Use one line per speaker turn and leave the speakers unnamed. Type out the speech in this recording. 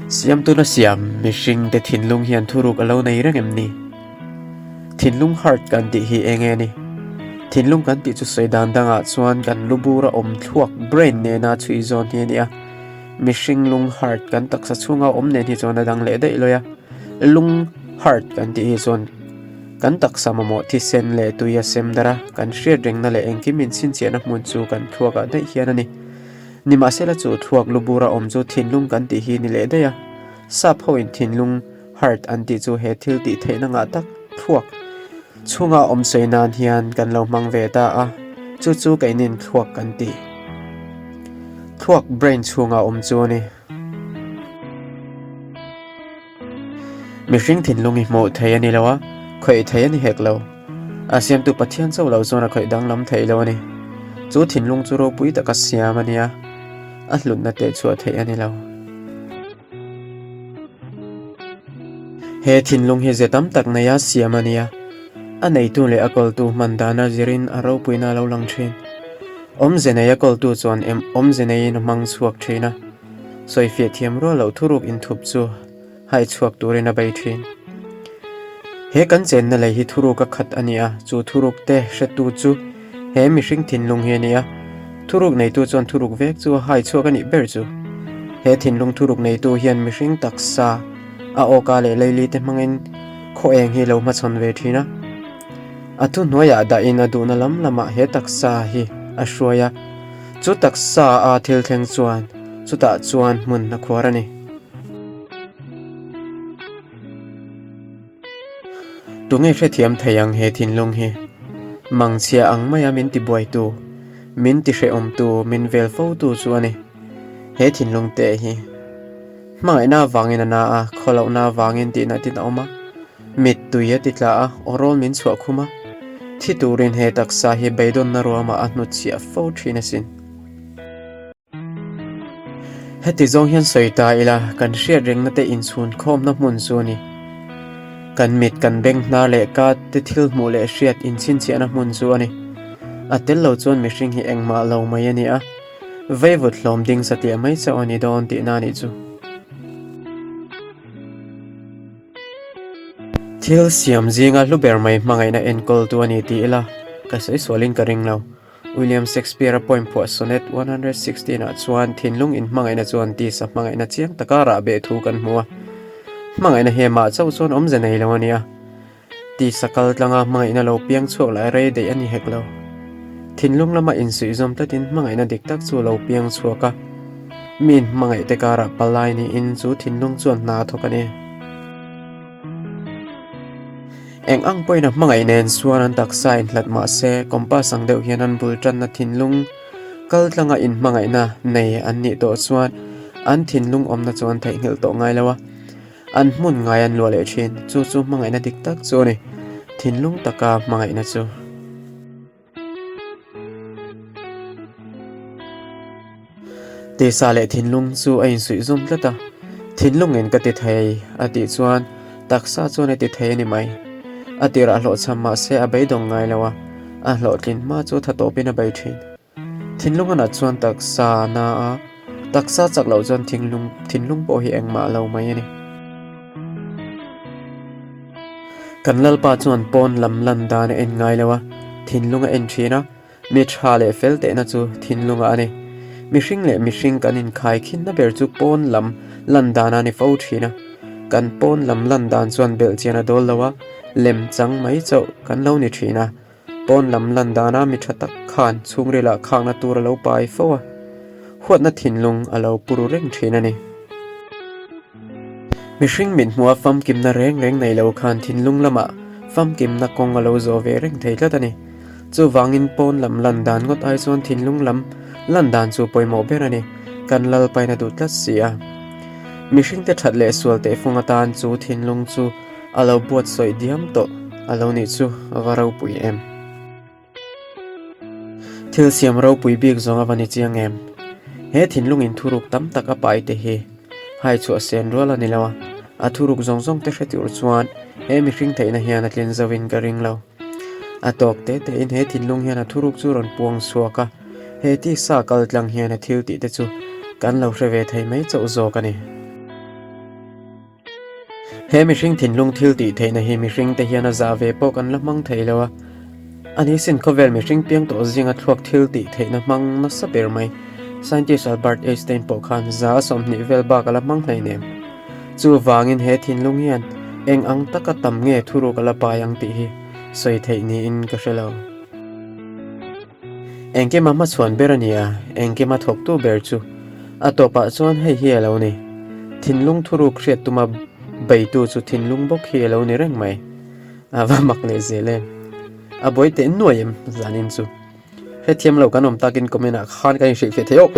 Siamtuna siam mihringte thinlung hian thuruk a lo nei reng em ni? Thinlung heart kan tih hi eng nge ni? Thinlung kan tih chu sawi dan dangah chuan kan lu bura awm thluak brain nena chhui zawn hi a ni a. Mihring lung heart kan taksa chhunga awm nen hi chuan a dang leh daih lawi a. Lung heart kan tih hi chuan kan taksa mamawh thisen leh tui a sem darh a, kan hriat rengna leh engkim inchhinchhiahna hmun chu kan thluakah daih hian a ni. Nimahsela chu thluak lu bura awm chu thinlung kan tih hi ni leh daih a. Sap hoin thinlung heart an tih chu he thil tih theihna ngah tak thluak chhunga awm sawi nan hian kan lo hmang ve ta a, chu chu keinin thluak kan ti. Thluak brain chhunga awm chu a ni. Mihring thinlung hi hmuh thei a ni lo a, khawih thei a ni hek lo. A siamtu Pathian chauh lo chuan a khawih danglam thei lo a ni. Chu thinlung chu ropui taka siam a ni a, a hlutna teh chhuah theih a ni lo. He thinlung hi ze tam tak neia siam a ni a, a neitu leh a kawltu hman dana zirin a ropuina a lo lang thin. Awmze nei a kawltu chuan em awmze neiin a hmang chhuak thin a, sawifiah thiam rual loh thuruk inthup chu hai chhuak turin a bei thin. He kan chenna lei hi thuruk a khat a ni a, chu thuruk te hretu chu he mihring thinlung hi a ni a. Thuruk neitu chuan thuruk vek chu a hai chhuak a nih ber chu. He thinlung thuruk neitu hian mihring taksa a awka leh leili te hmangin khaw eng hi lo hmachhawn ve thin a. A thuhnuaiah dahin a duhna lam lamah he taksa hi a hruai a, chu taksa a thil thleng chuan chutah chuan hmun a khuar a ni. Tunge hrethiam thei ang he thinlung hi? Mangchhia ang maia min tibuaitu, min tihrehawmtu, min vel fotu chu a ni. He thinlung te hi hmangaihna avangin a na a, khawlohna avangin tihna tin a awm a, mittui a titla a, awrawl min chhuah khum a, thi turin he taksa hi beidawnna ruamah a hnutchhiah fo thin asin. Heti zawng hian sawi ta ila, kan hriat rengna te inchhun khawmna hmun chu a ni. Kan mit, kan beng hnar leh ka te thil hmuh leh hriat inchhinchhiahna hmun chu a ni. A tel lo chuan mihring hi engmah lo mai a ni a, veivut hlawm ding satliah mai chauh a ni dawn tihna a nih chu. Thil siam zinga hlu ber mai hmangaihna enkawltu a ni ti ila, ka sawi sualin ka ring lo. William Shakespeare-a poem phuah Sonnet 116 ah chuan thinlung inhmangaihna chuan tisa hmangaihna chiang taka rah beh thu kan hmu a. Hmangaihna hi amah chauh chuan awmze nei lo a nia. Tisa kal tlanga hmangaihna lo piang chhuak lai rei daih a ni hek lo. Thinlung lama insuihzawm tlatin hmangaihna dik tak chu lo piang chhuak a. Mi inhmangaihte karah palai niin chu thinlung chuan hna a thawk a ni. Eng ang pawhin a hmangaih nen chuan an taksa inhlat mah se, compass ang deuh hian an bul tanna thinlung kal tlanga inhmangaihna nei an nih tawh chuan an thinlung awmna chu an theihnghilh tawh ngai lo a, an hmun ngai an luah leh thin. Chu chu hmangaihna dik tak chu a ni, thinlung taka hmangaihna chu. Tisa leh thinlung chu a insuih zum tlat a, thinlungin ka ti thei a tih chuan taksa chuan a ti thei a ni mai. A tirah hlawhchham mah se a beidawng ngai lo a, a hlawhtlin hma chu tha tawpin a bei thin. Thinlung a nat chuan taksa a na a, taksa chak loh chuan thinlung thinlung pawh hi engmah lo mai a ni. Kan Lalpa chuan pawn lam lan dan a en ngai lo a, thinlung a en thin a, Mi tha leh fel tehna chu thinlungah a ni. Mihring leh mihring kan inkhai khinna ber chu pawn lam lan dan a ni fo thin a. Kan pawn lam lan dan chuan belhchian a dawl lo a, lem chang mai chauh kan lo ni thin a. Pawn lam lan dana mi tha tak khan chhungrilah khakna tur a lo pai fo a, huatna thinlung a lo pu ru reng thin a ni. Mihring mithmuha famkimna reng reng nei lo khan thinlung lamah famkimna kawng a lo zawh ve reng thei tlat a ni. Chuvangin pawn lam lan dan ngawt ai chuan thinlung lam lan dan chu pawimawh ber a ni, kan Lalpaina duh tlat si a. Mihringte that leh sual tehfung atan chu thinlung chu a lo buatsawi diam tawh a lo nih chu a va ropui em. Thil siam ropui bik zawng a va ni chiang em? He thinlungin thuruk tam tak a pai te hi hai chhuah sen rual a ni lo a, a thuruk zawng zawng te hre tur chuan he mihring theihna hian a tlin zovin ka ring lo. A tawk te tein he thinlung hian a thuruk chu rawn puang chhuak a, he tisa kal tlang hian a thil tih te chu kan lo hre ve thei mai chauh zawk a ni. He mihring thinlung thil tih theihna hi mihring te hian a zah ve pawh kan la hmang thei lo a. A ni sin khawvel mihring piang tawh zinga thluak thil tih theihna hmang nasa ber mai. Scientist Albert Einstein pawh khan za a 20 vel bak a la hmang hleinem. Chuvangin he thinlung hian eng ang taka tam nge thuruk a la pai ang tih hi sawi theih niin ka hre lo. Engkima hmachhuan ber a ni a, engkima thawktu ber chu a tawpah chuan hei hi a lo ni. Thinlung thuruk hriat tuma beitu chu thinlung bawk hi a lo ni reng mai. A va mak leh zel em. A buai teh nuai em zanin chu. Hrethiam lo kan awm takin comment ah khan kan inhrilhfiah thei awk.